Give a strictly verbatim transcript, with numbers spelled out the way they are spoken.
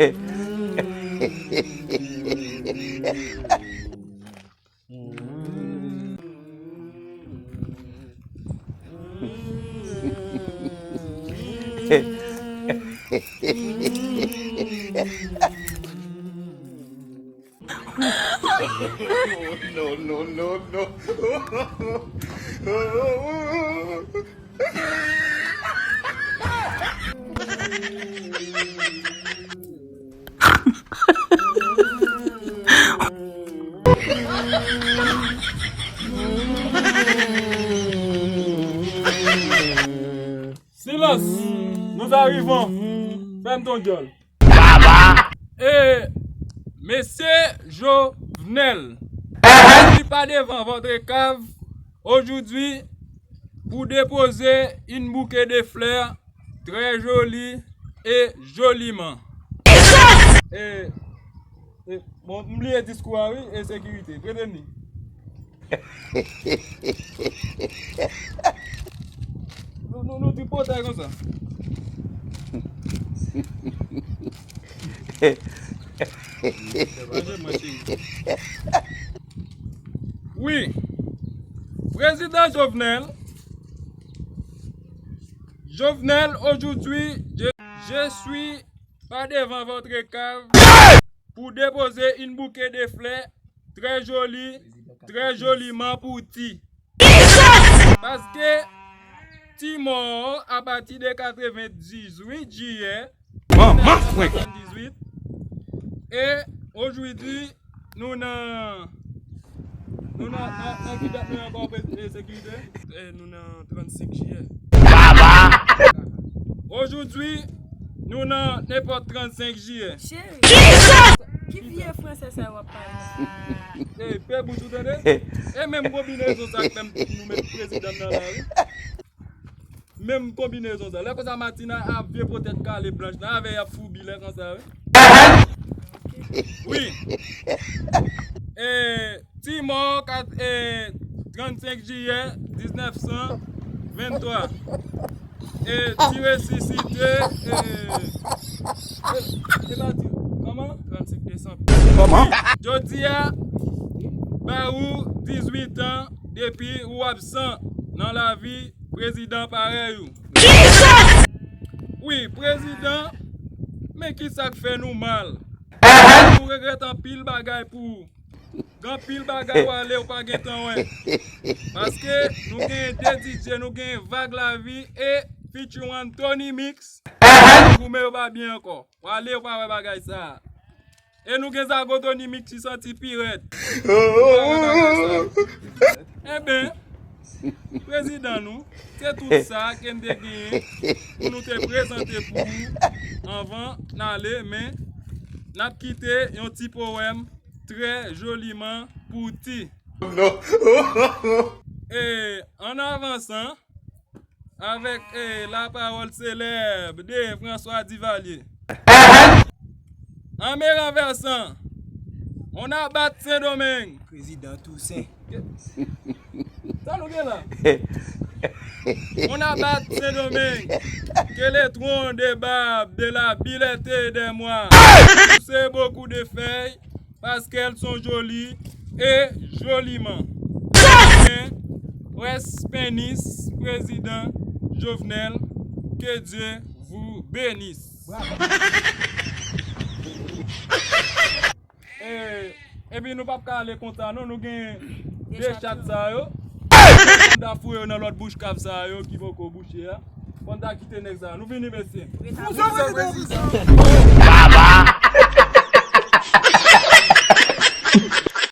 No, no, no, no. Silence! Nous arrivons! Ferme ton gueule! E, mesye Jovenel, je suis pas devant votre cave aujourd'hui pour déposer une bouquet de fleurs très jolie et joliment. E, e, bon, m bliye diskou a wi, e sekirite. Prete m li. Nou, nou, nou tripotay konsa. Manje mwen, cheri. Wi. Président Jovenel. Jovenel, aujourd'hui, je, je suis pas devant votre cave pour déposer une bouquet de fleurs très jolie, très joliment pour ti. Paske ti mò apati de katrevendizuit jiyè, manman frenk, e aujourd'hui nou nan, nou nan, nan, nan ki dat nou ankò, pe-, e, sekirite? E, nou nan trannsenk jiyè. Aujourd'hui, nou nan nenpòt trannsenk jiyè. Cheri, ki vye fransè sa w ap pale? E, pe bouch ou tande? E menm konbinezon sa k fè m nou met prezidan nan lari. Menm konbinezon sa. Lè konsa Matina ap vye potèt kale blanch nan avè y ap foubi lè konsa wi. Wi. E, ti mò kat, e, trannsenk jiyè diznèf san venntwa. E, ti resisite, e, e, e pa ti, kòman? Trannsenk desanm. Kòman? Jodi a, ba ou dizuit an depi ou absan nan lavi prezidan parèy ou. Wi, prezidan, men ki sa k fè nou mal? Nou regrèt anpil bagay pou ou. Gen anpil bagay w ale ou pa gentan wè. Paske nou gen de D J, nou gen Vag Lavi e featuring Tony Mix. Goumen yo pa byen ankò. W ale ou pa wè bagay sa. E nou gen Zago Tony Mix ki santi pi rèd. Ou pa wè bagay sa. Enben, prezidan nou, se tout sa ke n te genyen pou nou te prezante pou ou anvan n ale, men n ap kite yon ti powèm trè joliman pou ti. E, an avansan, avèk, e, la parole célèbre de François Duvalier. En me renversant, on a battu Saint-Domingue. Président Toussaint. Sa nou gen la? On a battu Saint-Domingue, que le tronc de barbe de la Billette et des Mois pousse beaucoup de feuilles, parce qu'elles sont jolies et joliment. Amen. Rest in peace, président Jovenel, que Dieu vous bénisse. E, epi nou p ap ka ale konsa non, nou gen de chat sa yo. Nou ta foure yo nan lòt bouch kav sa yo ki poko bouche a. Fò n ta kite nèg sa yo. Nou vini, mesye. Baba!